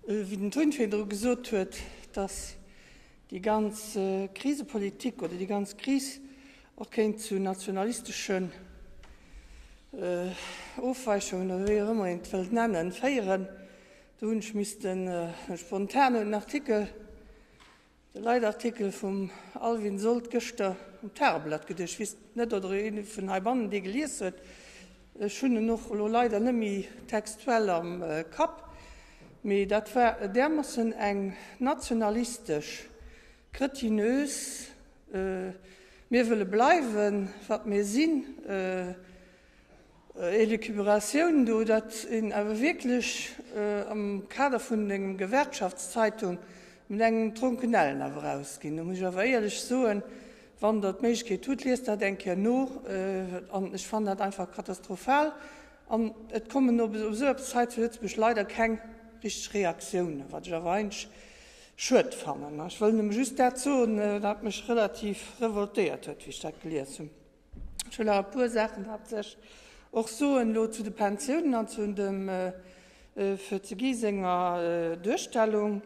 Wéi den Tun virdru gesot huet, dass déi ganz Krisepolitik oder déi ganz Kris och kéint zu nationalisteschen Ofweichungen, oder wéi och ëmmer een et wëllt nennen, féieren, do hunn ech missten spontan un den Artikel, De Leitartikel vum Alwin Sold gëschter am Tageblatt geduecht. Ech weess net, oder een vun heibannen dee gelies huet. Ech hunn en och elo leider net méi textuell am Kapp, mee dat war därmoossen eng nationalistesch, kretinös, mir wëlle bleiwen, wat mir sinn, Elucubratioun do, datt een awer wierklech am Kader vun engem Gewerkschaftszeitung mat engem Tronkenellen awer erausginn. Do muss ech awer éierlech soen, wann Der d'Méiglechkeet hutt, liest dat eng Kéier no. An ech fannen dat einfach katastrophal. An et kommen op esou eppes hei zu Lëtzebuerg leider keng richteg Reaktiounen, wat ech awer eigentlech schued fannen. Ech wëll nëmme just dat soen, wat mech relativ revoltéiert huet, wéi ech dat gelies hunn. Ech wëll awer e puer Saachen haaptsächlech och soen elo zu de Pensiounen an zu dem Feu senger Duerstellung.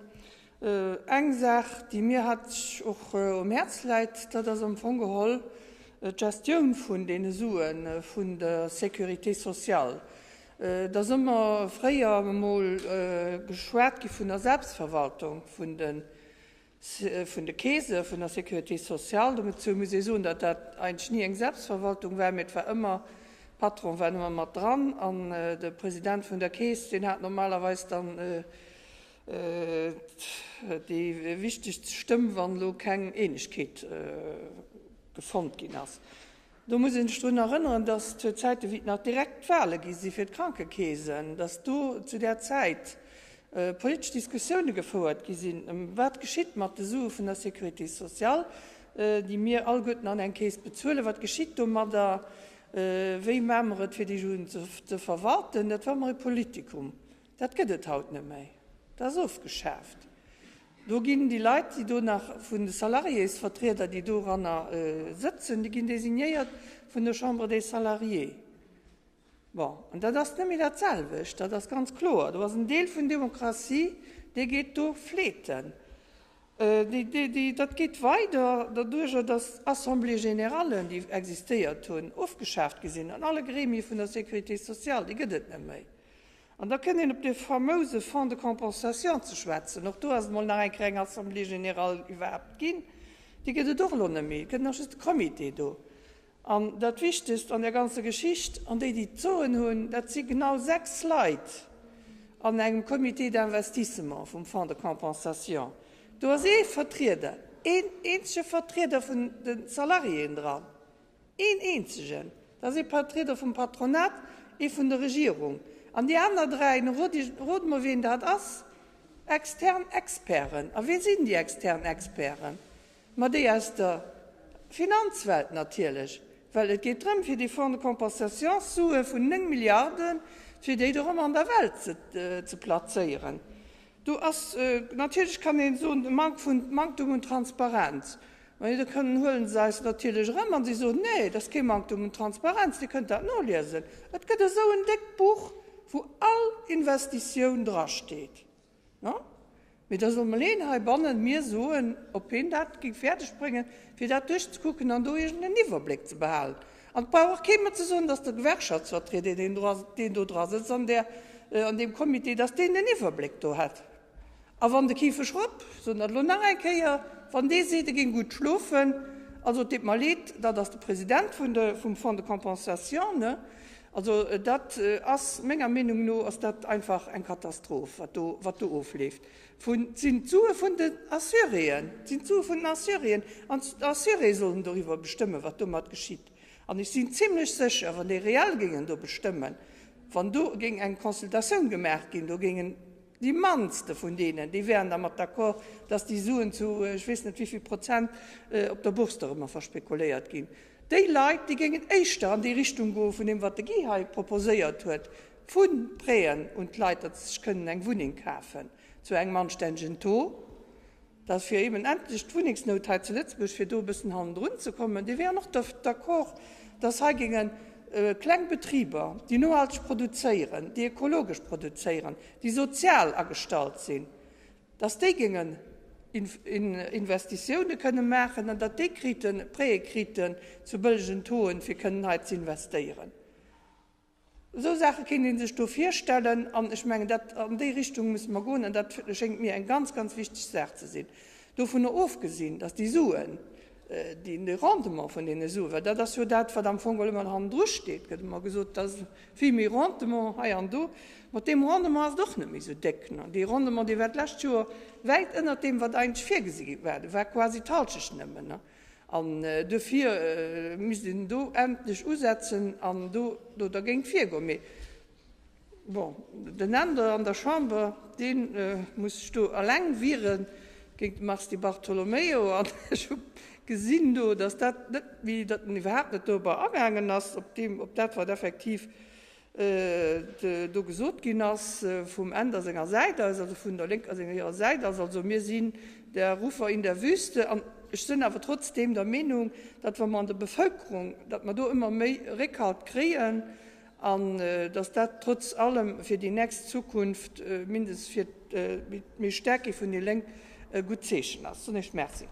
Eng Saach, déi mir haaptsächlech och um Häerz läit, dat ass am Fong geholl d'Gestioun vun deene Sue vun der Sécurité sociale. Et ass ëmmer fréier emol geschwat gi vun der Selbstverwaltung vun de vun de Keese vun der Sécurité sociale. Dozou muss ee soen, datt dat eigentlech ni eng Selbstverwaltung war, mee et war ëmmer, Patron war ëmmer mat dran an de President vun der Keess, deen hat normalerweis dann déi wichtegst Stëmm, wann elo keng Eenegkeet gefonnt ginn ass. Do muss een sech drun erënneren, dass zur Zäite wéi et nach direkt Wahle gi si fir d'Krankekeesen, dass do zu där Zäit politesch Diskussioune gefouert gi sinn, wat geschitt mat de Sue vun der Sécurité sociale, déi mir alleguerten an eng Keess bezuelen, wat geschitt domadder, wéi maache mer et fir déi Suen ze verwalten. Dat war ëmmer e Politikum. Dat gëtt et haut net méi. Dat ass ofgeschaaft. Do ginn déi Leit, déi do nach vun de Salariésvertrieder, déi doranner sëtzen, déi ginn designéiert vun der Chambre des Salariés. Bon, an dat ass net méi dat selwecht, dat ass ganz kloer. Do ass en Deel vun Demokratie, dee geet do fleeten. Dat geet weider derduercher, datt Assemblées générales, déi existéiert hunn, ofgeschaaft gi sinn an alle Gremie vun der Sécurité sociale. Déi gëtt et net méi. An da kënnt een op dee famouse Fonds de compensation ze schwätzen. Och do ass et emol nach eng Kéier eng Assemblée générale iwwerhaapt ginn. Déi gëtt et och elo net méi. Et gëtt nach just de Comité do. An dat Wichtegst an där ganzer Geschicht, an déi, déi d'Soen hunn, dat si genau 6 Leit an engem Comité d'investissement vum Fonds de compensation. Do ass ee Vertrieder, een eenzege Vertrieder vun de Salariéen dran. Een eenzegen, dat ass ee Vertrieder vum Patronat, ee vun der Regierung, an déi aner 3, nu rot mol wien dat ass, extern Experten. A wie sinn déi extern Experten? Ma déi aus der Finanzwelt natierlech, well et geet drëm, fir déi Fonds de compensation-Sue vun 9 Milliarden, fir déi dorëm an der Welt ze plazéieren. Do ass, natierlech kann een soen, e Mank vun, Manktum un Transparenz. Mä da kënnen, huelen se eis natierlech erëm an si soen, nee, dat ass kee Manktum un Transparenz, Dir kënnt dat noliesen. Et gëtt esou en déckt Buch, wou all Investitioun drasteet. Mee da soll mol een heibannen mir soen, ob hien dat géing fäerdegbréngen, fir dat duerchzekucken an do iergend en Iwwerbléck ze behalen. An et brauch och kee mer ze soen, dass de Gewerkschaftsvertrieder, deen dra, deen do dra sëtzt an där, an deem Comité, dass deen den Iwwerbléck do hätt. A wann de Kife Schropp, ech soen dat elo nach eng Kéier, wann dee seet, e géing gutt schlofen, also et deet mer leed, dat ass de President vun de, vum Fonds de compensation, ne? Also dat ass, menger Meenung no ass dat einfach eng Katastroph, wat do, wat do ofleeft. Vun, et sinn d'Sue vun den Assuréen, et sinn d'Sue vun den Assuréen, an d'Assuréë sollen doriwwer bestëmmen, wat domat geschitt. An ech sinn zimlech sécher, wann déi reell géingen do bestëmmen, wann do géing eng Consultatioun gemaach ginn, do géingen déi mannste vun deenen, déi wäeren dermat d'accord, dass déi Suen zu ech weess net wéivill Prozent op der Bourse dorëmmer verspekuléiert ginn. Déi Leit, déi géingen éischter an déi Richtung goe vun deem, wat de Guy hei proposéiert huet, vu Prêten un d'Leit, datt se sech kënnen eng Wunneng kafen zu engem anstännegen Taux, dat fir eben endlech d'Wunnengsnout hei zu Lëtzebuerg, fir do e bëssen hannendrun ze kommen, déi wären och d'accord, datt hei géingen. kleng Betriber, déi nohalteg produzéieren, déi ekologesch produzéieren, déi sozial agestallt sinn, dass déi géingen Investitioune kënne maachen an datt déi kriten, Prêtë kriten zu bëllegen Tauxen, fir kënnen hei ze investéieren. Esou Saache kéint ee sech do virstellen an ech mengen, dat, an déi Richtung musse mer goen an dat schéngt mir eng ganz, ganz wichteg Saach ze sinn. Dovunner ofgesinn, dass déi Suen, déi, de Rendement vun deene Suen, well dat ass jo dat, wat am Fong geholl ëmmer hannendru steet, gëtt ëmmer gesot, dat ass vill méi Rendement hei an do, mat deem Rendement ass et och net méi esou déck. Dee Rendement, dee war d'lescht Joer wäit ënnert deem, wat eigentlech virgesi gi war, dee war quasi d'Halschecht nëmmen. An duerfir misst een do endlech usetzen an do do dergéint virgoen. Mee bon, den Änder an der Chamber, dee muss sech do eleng wiere géint de Mars Di Bartolomeo. An ech hu gesinn do, datt dat net méi, datt en iwwerhaapt net dorobber agaangen ass, op deem, op dat, wat effektiv do gesot ginn ass vum Änder senger Säit aus, also vun der Lénker senger hirer Säit aus, also mir sinn der Rufer in der Wüste. An ech sinn awer trotzdeem der Meenung, datt wa mer an der Bevölkerung, datt mer do ëmmer méi Réckhalt kréien an datt dat trotz allem fir déi nächst Zukunft, mindestens fir d'méi staark gi vun déi Lénk, e gutt Zeechen ass. Soen Iech Merci.